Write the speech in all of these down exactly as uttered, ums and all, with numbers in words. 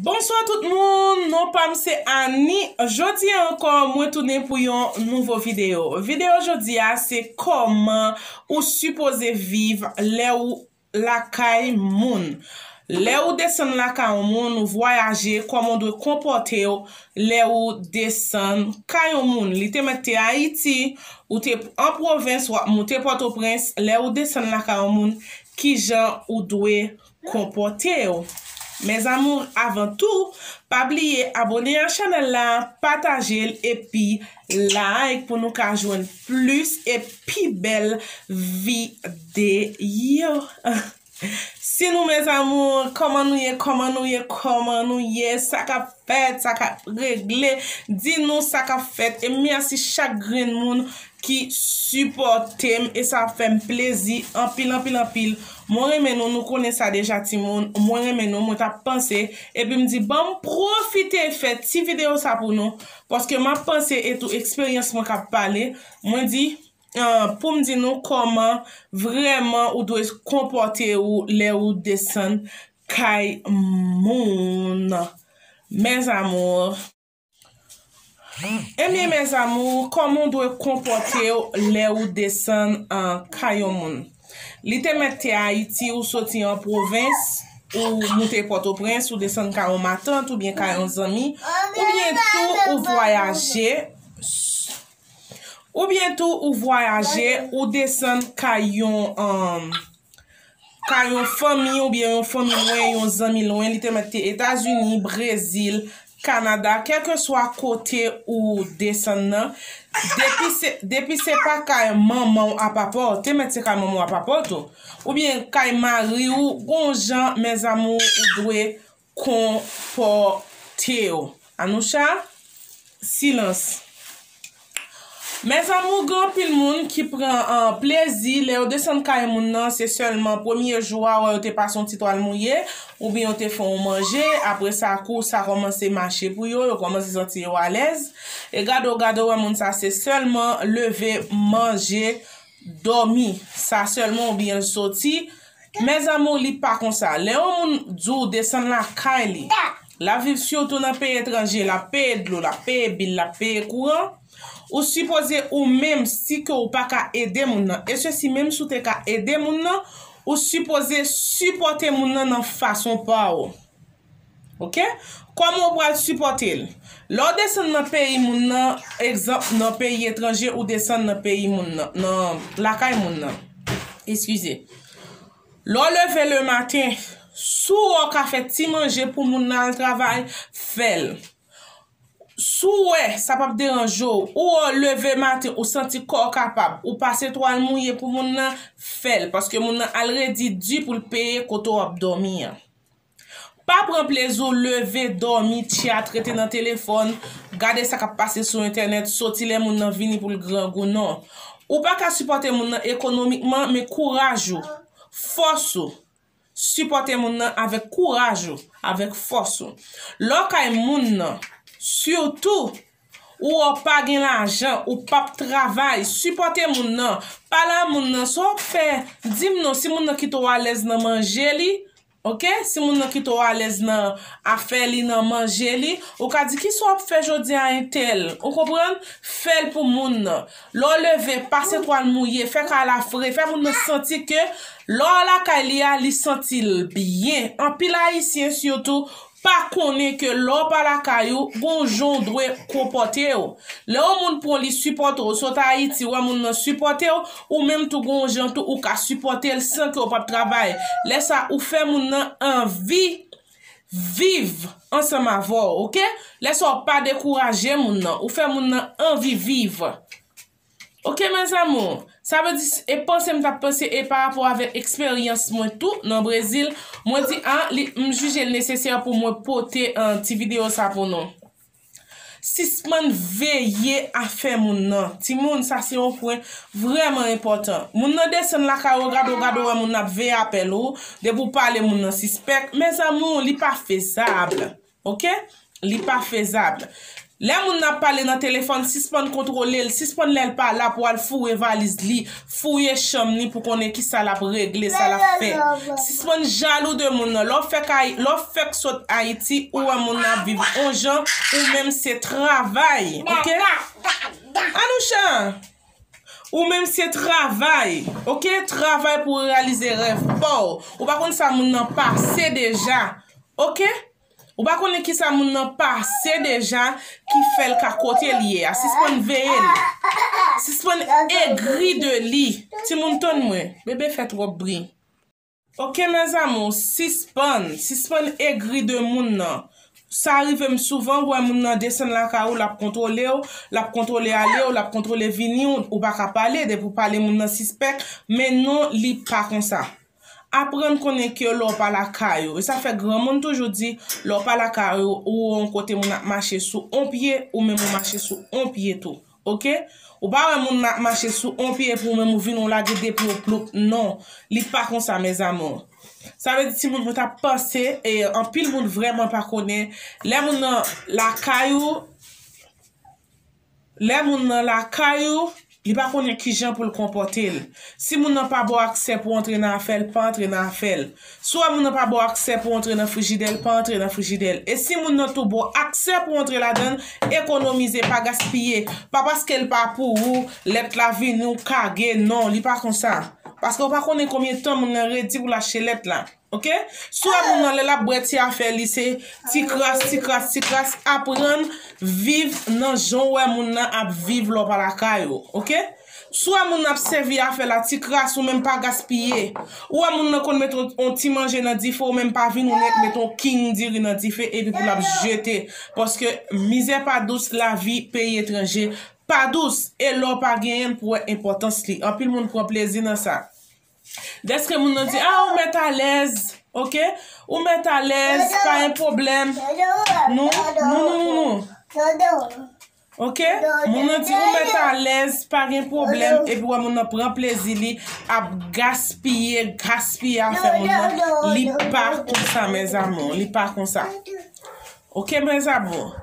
Bonswa tout moun, non pa m se Annie. Jodi a ankò, mwen tounen pou yon nouvo videyo. Videyo jodi a se kòman ou sipoze viv lè ou lakay moun. Lè ou desann lakay yon moun, ou vwayaje, kòman w dwe konpòte w lè ou desann kay yon moun. Li te mèt te Ayiti, ou te an pwovens, w ap moute Pòtoprens, lè ou desann lakay yon moun, kijan ou dwe konpòte w. Mes amours, avan tou, pa bliye abòne a chanèl la, pataje l epi like pou nou ka jwenn plis e pi bèl videyo. Si nou, mes amours, kòman nou ye, kòman nou ye, kòman nou ye, sa k ap fèt, sa k ap regle, di nou sa k ap fèt. E mèsi chak grenn moun ki sipòte m e sa ap fè m plezi anpil, anpil, anpil. Mwen renmen nou, nou konnen sa deja timoun. Mwen renmen nou, mwen t ap panse. Epi m di, ban m pwofite fè ti videyo sa pou nou. Paske m ap panse e tou eksperyans mwen k ap pale. Mwen di, ah, pou m di nou kòman vrèman ou dwe konpòte ou lè ou desann kay moun. Mes amours. Ebyen, mes amours, kòman w dwe konpòte w lè ou desann, ah, kay yon moun? Li te mèt te Ayiti, ou soti an pwovens, ou moute Pòtoprens, ou desann kay yon matant, oubyen kay yon zanmi, oubyen tou ou vwayaje, oubyen tou ou vwayaje, ou desann kay yon, um, ka yon fanmi oubyen yon fanmi lwen, yon zanmi lwen, li te mèt te Etazini, Brezil, Kanada, kèlkeswa kote ou desann nan, depi se, depi se pa kay manman w a papa w, te mèt se kay manman w a papa w tou, oubyen kay mari w, gon jan, mes amours, ou dwe konpòte w. Anoucha, silans. Mes amours, gen anpil moun ki pran, ah, plezi lè yo desann kay moun nan, se sèlman premye jou a, wè yo te pase yon ti twal mouye, oubyen yo te fè yon manje, apre sa, kou sa kòmanse mache pou yo, yo kòmanse santi yo alèz. E gade w, gade w, wè moun sa, se sèlman leve, manje, dòmi. Sa sèlman oubyen l soti. Mes amours, li pa konsa. Lè yon moun di w desann lakay li, l ap viv sitou nan peyi etranje, l ap peye dlo, l ap peye bil, l ap peye kouran, ou sipoze ou menm, si ke ou pa ka ede moun nan, e sesi menm si w te ka ede moun nan, ou sipoze sipòte moun nan nan fason pa w. Oke? Kòman w pral sipòte l? Lè w desann nan peyi moun nan, egzanp, nan peyi etranje, ou desann nan peyi moun nan, nan lakay moun nan. Eskize. Lè w leve lematen, si w wè w ka fè ti manje pou moun nan al travay, fè l. Si w wè sa p ap deranje w, ou wè w leve maten, ou santi kò w kapab, ou pase twal mouye pou moun nan, fè l, paske moun nan al redi di pou l peye kote w ap dòmi an. Pa pran plezi w leve, dòmi, tchat, rete nan telefòn, gade sa k ap pase sou entènèt, soti lè moun nan vini pou l grangou, non. Ou pa ka sipòte moun nan ekonomikman, men kouraj ou, fòs ou, sipòte moun nan avèk kouraj ou, avèk fòs ou. Lè w kay moun nan, sitou, ou wè w pa gen lajan, ou p ap travay, sipòte moun nan, pale a moun nan, sa w ap fè, di m non, si moun nan kite w alèz nan manje li, oke? Si moun nan kite w alèz nan afè li, nan manje li, ou ka di, kisa w ap fè jodi a, entèl? Ou konprann? Fè l pou moun nan. Lè w leve, pase twal mouye, fè kay la fre, fè moun nan santi ke lè w lakay li a, li santi l byen. Anpil Ayisyen sitou pa konnen ke lè w pa lakay ou, gon jan w dwe konpòte w. Lè yon moun pran li sipòte w, sot Ayiti, wè moun nan sipòte w, ou menm tou gon jan tou ou ka sipòte l san ke w p ap travay. Lè sa, ou fè moun nan anvi viv ansanm avè w, oke? Lè sa, w pa dekouraje moun nan, ou fè moun nan anvi viv. Oke, mes amours. Sa vle di, e panse m t ap panse, e pa rapò avèk eksperyans mwen tou nan Brezil, mwen di, a, li, m jije l nesesè pou mwen pote, ah, ti videyo sa pou nou. Sispann veye afè moun nan. Timoun, sa se yon pwen vrèman enpòtan. Moun nan desann lakay ou, gade w, gade w, wè moun nan ap veye apèl ou, depi w pale moun nan sispèk. Mes amours, li pa fezab. Oke? Li pa fezab. Lè moun nan ap pale nan telefòn, sispann kontwole l, sispann lè l pa la pou al fouye valiz li, fouye chanm li pou konnen kisa l ap regle, sa l ap fè. Sispann jalou de moun nan. Lè w fèk Ayi-, lè w fèk sot Ayiti, ou wè moun nan ap viv on jan, ou menm se travay, oke? Anoucha, ou menm se travay, oke? Travay pou w reyalize rèv pa w. Ou pa konn sa moun nan pase deja, oke? Ou pa konnen kisa moun nan pase deja ki fè l ka kote l ye a. Sispann veye l. Sispann egri de li. Timoun, tann mwen. Bebe fè twòp bri. Oke, mes amours, sispann. Sispann egri de moun nan. Sa rive m souvan, w wè moun nan desann lakay ou, l ap kontwole w, l ap kontwole ale w, l ap kontwole vini w, ou pa ka pale, depi w pale moun nan sispèk, men non, li pa konsa. Aprann konnen ke lè w pa lakay ou, e sa fè granmoun toujou di, lè w pa lakay ou, ou wè yon kote moun ap mache sou on pye, ou menm ou mache sou on pye tou. Oke? Ou pa wè moun ap mache sou on pye epi ou menm ou vin ou lage de pye w ploup. Non, li pa konsa, mes amours. Sa vle di timoun, mwen t ap panse, e anpil moun vrèman pa konnen, lè moun nan lakay ou, lè moun nan lakay ou, li pa konnen kijan pou l konpòte l. Si moun nan pa ba w aksè pou w antre nan afè l, pa antre nan afè l. Si w wè moun nan pa ba w aksè pou w antre nan frijidè l, pa antre nan frijidè l. E si moun nan tou ba w aksè pou w antre ladan l, ekonomize, pa gaspiye. Pa paske l pa pou ou, lèt la vini, ou kage, non, li pa konsa. Paske w pa konnen konbyen tan moun nan redi pou l achte lèt la. Oke? Si w wè moun nan lè l ap bwè ti afè li, se ti kras, ti kras, ti kras, aprann viv nan jan w wè moun nan ap viv lè w pa lakay ou. Oke? Si w wè moun nan ap sèvi afè la, ti kras, ou menm pa gaspiye. Ou wè moun nan konn met on, on ti manje nan dife, ou menm pa vin ou nèt met on king diri nan dife epi pou l ap jete. Paske mizè pa dous, lavi peyi etranje pa dous. E lè w pa genyen l pou wè enpòtans li. Anpil moun pran plezi nan sa. Dèske moun nan di, a, ou mèt alèz, oke? Ou mèt alèz, pa gen pwoblèm. Nou, nou, nou, nou, nou. Oke? Moun nan di, ou mèt alèz, pa gen pwoblèm. Epi wè moun nan pran plezi li, ap gaspiye, gaspiye afè moun nan. Li pa konsa, mes amours. Li pa konsa. Oke, mes amours.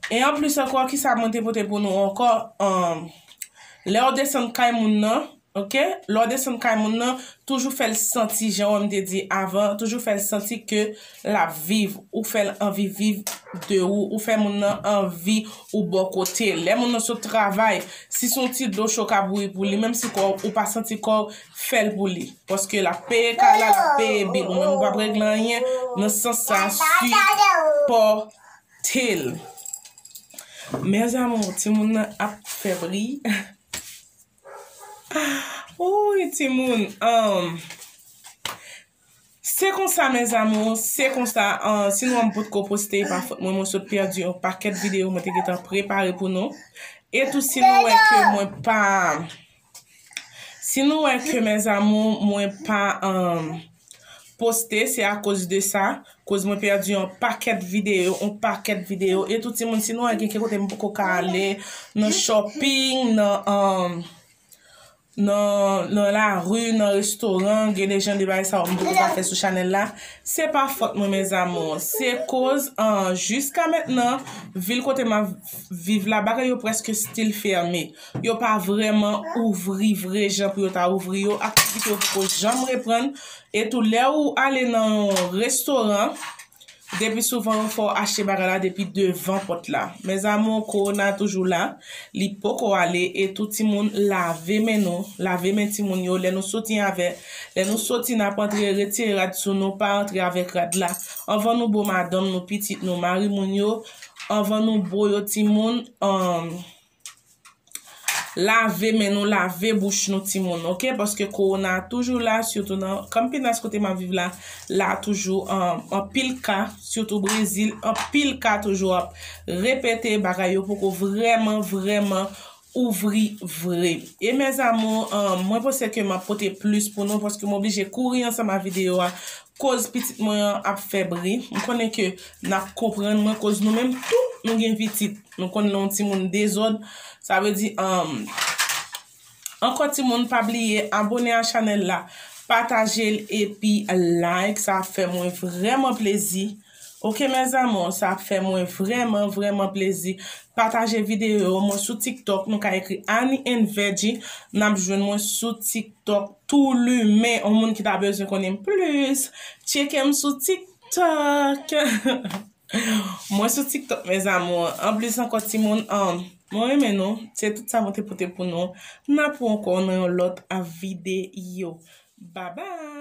E anplis ankò, kisa mwen te pote pou nou ankò? Ahn, lè w desann kay moun nan, oke? Lè w desann kay moun nan, toujou fè l santi, jan w wè m te di avan, toujou fè l santi ke l ap viv, ou fè l anvi viv de ou, ou fè moun nan anvi ou bò kote l. Lè moun nan sot travay, si se yon ti dlo cho k ap bouyi pou li, menm si kò w, ou pa santi kò w, fè l pou li. Paske l ap peye kay la, l ap peye bil. Ou menm ou p ap regle anyen nan sans sa, sipòte l. Mes amours, timoun nan ap fè bri. Wouy, timoun. Ahn, se konsa, mes amours, se konsa. Ahn, si nou wè m potko poste, e pa fòt mwen, mwen sot pèdi yon pakèt videyo mwen te gentan prepare pou nou. E tou, si nou wè ke mwen pa Si nou wè ke, mes amours, mwen pa, um, poste, se akoz de sa. Koz mwen pèdi yon pakèt videyo, yon pakèt videyo. E tout timoun, si nou wè gen kèk kote m poko ka ale, nan shopping, nan, um, nan, nan lari, nan restoran, gen de jan de bagay sa yo m poko ka fè sou chanèl la. Se pa fòt mwen, mes amours. Se koz, uh, jiska mentnan, vil kote m ap viv la, bagay yo prèske still fèmen. Yo pa vrèman ouvri vre jan pou yo ta ouvri yo. Aktivite yo poko janm reprann. E tou, lè ou ale nan yon restoran, depi souvan yo fè w achte bagay la depi devan pòt la. Mes amours, kowona toujou la. Li poko ale. E tou, timoun, lave men nou. Lave men timoun yo. Lè nou soti avè, lè nou soti, n ap antre, retire rad sou nou. Pa antre avèk rad la. Anvan nou bo madanm nou, pitit nou, mari moun yo, anvan nou bo yo, timoun, um, lave men nou, lave bouch nou, timoun, oke? Paske kowona a toujou la, sitou nan Campinas, kote m ap viv la, la toujou, an, anpil ka, sitou Brezil, anpil ka toujou ap repete, bagay yo poko vrèman, vrèman ouvri vre. E mes amours, an, mwen panse ke m ap pote plis pou nou, paske m oblije kouri ansanm ak videyo a, koz pitit mwen an ap fè bri. M konnen ke n ap konprann mwen, koz nou menm tou, nou gen pitit. Nou konn lè yon timoun dezòd, sa vle di, um, ankò timoun, pa bliye abòne a chanèl la, pataje l epi like, sa ap fè mwen vrèman plezi. Ok, mes amours, sa ap fè mwen vrèman, vrèman plezi. Pataje videyo yo. Mwen sou TikTok, nou ka ekri Annie and Veggie. N ap jwenn mwen sou TikTok tou limen. Yon moun ki ta bezwen konnen m plis, tcheke m sou TikTok. Mwen sou TikTok, mes amours. Anplis ankò, timoun, um, mwen renmen nou. Se tout sa mwen te pote pou nou. N ap wè ankò nan yon lòt videyo. Bye bye!